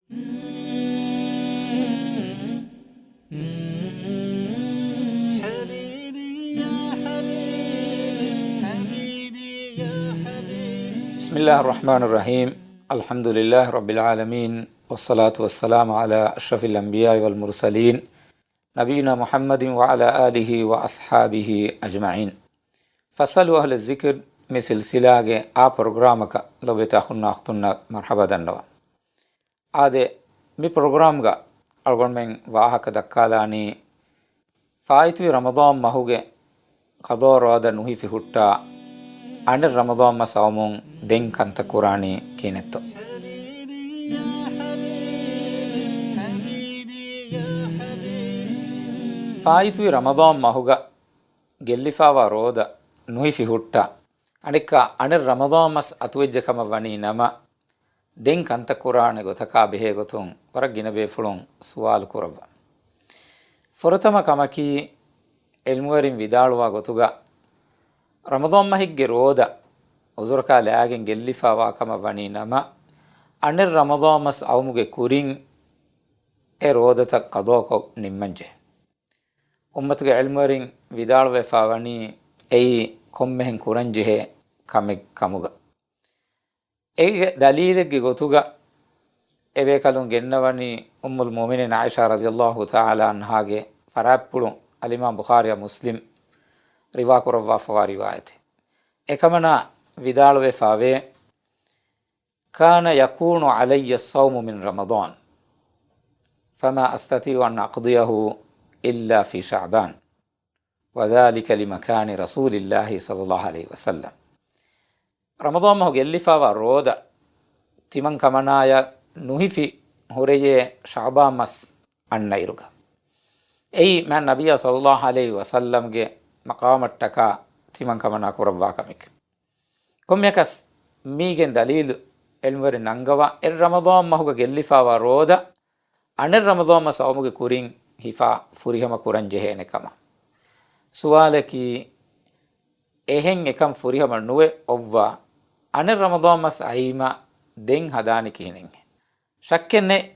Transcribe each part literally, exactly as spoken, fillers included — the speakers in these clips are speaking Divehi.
بسم الله الرحمن الرحيم. الحمد لله رب العالمين، والصلاة والسلام على أشرف الأنبياء والمرسلين، نبينا محمد وعلى آله وأصحابه أجمعين. فاسألوا أهل الذكر މި ސިލްސިލާގެ އާ ޕްރޮގްރާމަކަށް ލޮބުވެތި އަޚުންނާ އުޚްތުންނަށް މަރްޙަބާ ދަންނަވަން. އާދެ، މި ޕްރޮގްރާމްގަ އަޅުގަނޑުމެން ވާހަކަ ދައްކާލާނީ، ފާއިތުވި ރަމަޟާން މަހުގެ ޤަޟާ ރޯދަ ނުހިފި ހުއްޓާ، އަނެއް ރަމަޟާން މަސް އައުމުން ދެން ކަންތައް ކުރާނީ ކިހިނެއްތޯ؟ ފާއިތުވި ރަމަޟާން މަހުގަ ގެއްލިފާވާ ރޯދަ ނުހިފި ހުއްޓާ، އަނެއްކާ އަނެއް ރަމަޟާން މަސް އަތުވެއްޖެ ކަމަށް ވަނީ ނަމަ، ދެން ކަންތައް ކުރާނެ ގޮތަކާ ބެހޭ ގޮތުން ވަރަށް ގިނަ ބޭފުޅުން ސުވާލު ކުރައްވާ. ފުރަތަމަ ކަމަކީ، ޢިލްމުވެރިން ވިދާޅުވާ ގޮތުގަ، ރަމަޟާން މަހެއްގެ ރޯދަ ޢުޛުރަކާ ލާގެން ގެއްލިފާވާ ކަމަށް ވަނީ ނަމަ، އަނެއް ރަމަޟާން މަސް އައުމުގެ ކުރިން އެ ރޯދަތައް ޤަޟާކޮށް ނިންމަންޖެހޭ. އުއްމަތުގެ ޢިލްމުވެރިން ވިދާޅުވެފާ ވަނީ އެއީ ކޮންމެހެން ކުރަންޖެހޭ ކަމެއް ކަމުގަ. އޭގެ ދަލީލެއްގެ ގޮތުގަ އެބޭކަލުން ގެންނަވަނީ އުއްމުލް މުއުމިނީން ޢާއިޝާ ރަޟިޔަﷲ ތަޢާލާ ޢަންހާގެ ފަރާތްޕުޅު އަލްއިމާމް ބުޚާރީއާ މުސްލިމް ރިވާ ކުރައްވާފަވާ ރިވާޔަތެއް. އެކަމަނާ ވިދާޅުވެފާވޭ، كان يكون علي الصوم من رمضان، فما أستطيع أن أقضيه إلا في شعبان، وذلك لمكان رسول الله صلى الله عليه وسلم. ރަމަޟާން މަހު ގެއްލިފާވާ ރޯދަ ތިމަން ކަމަނާޔަށް ނުހިފި ހުރެޔޭ ޝަޢުބާން މަސް އަންނައިރުގަ. އެއީ މާތް ނަބިއްޔާ ޞައްލަﷲ ޢަލައިހި ވަސައްލަމްގެ މަޤާމަށްޓަކާ ތިމަން ކަމަނާ ކުރައްވާ ކަމެކެވެ. ކޮންމެއަކަސް މީގެން ދަލީލު ޢިލްމުވެރިން ނަންގަވާ، އެއް ރަމަޟާން މަހުގަ ގެއްލިފާވާ ރޯދަ އަނެއް ރަމަޟާން މަސް އައުމުގެ ކުރިން ހިފާ ފުރިހަމަ ކުރަން ޖެހޭނެ ކަމަށް. ސުވާލަކީ، އެހެން އެކަން ފުރިހަމަ ނުވެ އޮއްވާ، އަނެއް ރަމަޟާން މަސް އައީމަ ދެން ހަދާނީ ކިހިނެއްހޭ؟ ޝައްކެއް ނެތް،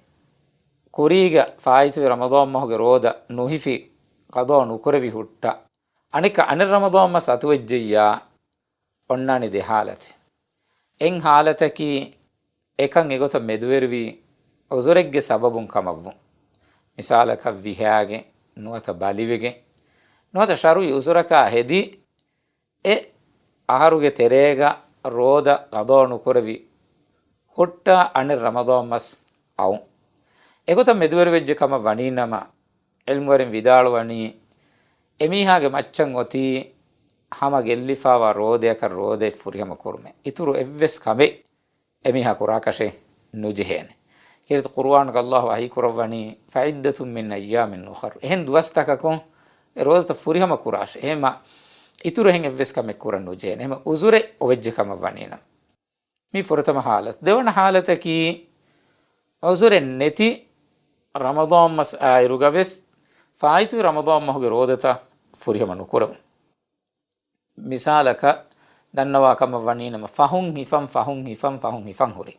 ކުރީގަ ފާއިތުވި ރަމަޟާން މަހުގެ ރޯދަ ނުހިފި ޤަޟާ ނުކުރެވި ހުއްޓާ، އަނެއްކާ އަނެއް ރަމަޟާން މަސް އަތުވެއްޖެއްޔާ، އޮންނާނީ ދެ ޙާލަތެއް. އެއް ޙާލަތަކީ، އެކަން އެގޮތަށް މެދުވެރިވީ ޢުޛުރެއްގެ ސަބަބުން ކަމަށްވުން. މިސާލަކަށް ވިހާގެން، ނުވަތަ ބަލިވެގެން، ނުވަތަ ޝަރުޢީ ޢުޛުރަކާ ހެދި، އެ އަހަރުގެ ތެރޭގަ ރޯދަ ޤަޟާ ނުކުރެވި ހުއްޓާ އަނެއް ރަމަޟާން މަސް އައުން. އެގޮތަށް މެދުވެރިވެއްޖެ ކަމަށް ވަނީ ނަމަ، ޢިލްމުވެރިން ވިދާޅުވަނީ، އެމީހާގެ މައްޗަށް އޮތީ ހަމަ ގެއްލިފާވާ ރޯދަޔަކަށް ރޯދައެއް ފުރިހަމަ ކުރުމެއް. އިތުރު އެއްވެސް ކަމެއް އެމީހާ ކުރާކަށެއް ނުޖެހޭނެ. ކީރިތި ޤުރުއާނުގަ ﷲ ވަޙީ ކުރައްވަނީ، فعدة من أيام أخر. އެހެން ދުވަސްތަކަކުން އެ ރޯދަތައް ފުރިހަމަ ކުރާށޭ. އެހެންމަ އިތުރު އެހެން އެއްވެސް ކަމެއް ކުރަން ނުޖެހޭނެ. އެހެންމަ ޢުޛުރެއް އޮވެއްޖެ ކަމަށް ވަނީނަމަ. މީ ފުރަތަމަ ޙާލަތު. ދެވަނަ ޙާލަތަކީ، ޢުޛުރެއް ނެތި ރަމަޟާން މަސް އާއިރުގަ ވެސް ފާއިތުވި ރަމަޟާން މަހުގެ ރޯދަތައް ފުރިހަމަ ނުކުރެވުން. މިސާލަކަށް، ދަންނަވާ ކަމަށް ވަނީ ނަމަ، ފަހުން ހިފަން، ފަހުން ހިފަން، ފަހުން ހިފަން ހުރި.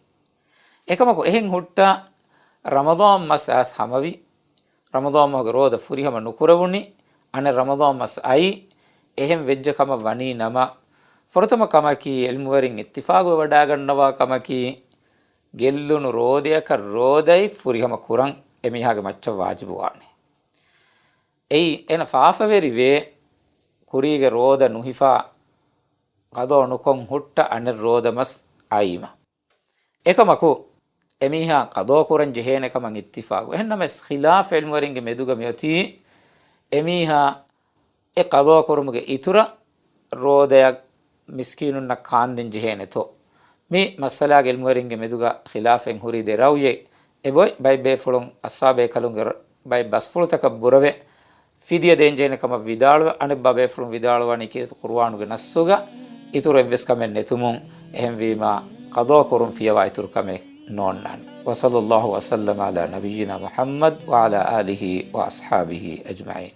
އެކަމަކު، އެހެން ހުއްޓާ ރަމަޟާން މަސް އައިސް ހަމަވި، ރަމަޟާން މަހުގެ ރޯދަ ފުރިހަމަ ނުކުރެވުނީ، އަނެއް ރަމަޟާން މަސް އައީ، އެހެން ވެއްޖެ ކަމަށް ވަނީ ނަމަ، ފުރަތަމަ ކަމަކީ، ޢިލްމުވެރިން އިއްތިފާގުވެވަޑައިގަންނަވާ ކަމަކީ، ގެއްލުނު ރޯދަޔަކަށް ރޯދައެއް ފުރިހަމަ ކުރަން އެމީހާގެ މައްޗަށް ވާޖިބުވާނެ. އެއީ، އޭނަ ފާފަވެރިވޭ، ކުރީގެ ރޯދަ ނުހިފާ، ޤަޟާ ނުކޮށް ހުއްޓަ އަނެއް ރޯދަ މަސް އައީމަ. އެކަމަކު، އެމީހާ ޤަޟާ ކުރަން ޖެހޭނެ ކަމަށް އިއްތިފާގު. އެހެންނަމަވެސް، ޚިލާފް ޢިލްމުވެރިންގެ މެދުގަ މިއޮތީ، އެމީހާ އެ ޤަޟާ ކުރުމުގެ އިތުރަށް ރޯދަޔަށް މިސްކީނުންނަށް ކާންދޭން ޖެހޭނެތޯ؟ މި މައްސަލާގެ ޢިލްމުވެރިންގެ މެދުގަ ޚިލާފެއް ހުރީ ދެ ރައުޔެއް. އެބައޮތް ބައެއް ބޭފުޅުން އަޞްޙާބޭކަލުންގެ ރ-، ބައެއް ބަސްފުޅުތަކަށް ބުރަވެ، ފިދިޔަ ދޭންޖެހޭނެ ކަމަށް ވިދާޅުވެ، އަނެއްބައި ބޭފުޅުން ވިދާޅުވަނީ ކީރިތި ޤުރުއާނުގެ ނައްޞުގަ އިތުރު އެއްވެސް ކަމެއް ނެތުމުން، އެހެންވީމާ، ޤަޟާ ކުރުން ފިޔަވާ އިތުރު ކަމެއް ނޯންނާނެ. وصلى الله وسلم على نبينا محمد وعلى آله وأصحابه أجمعين.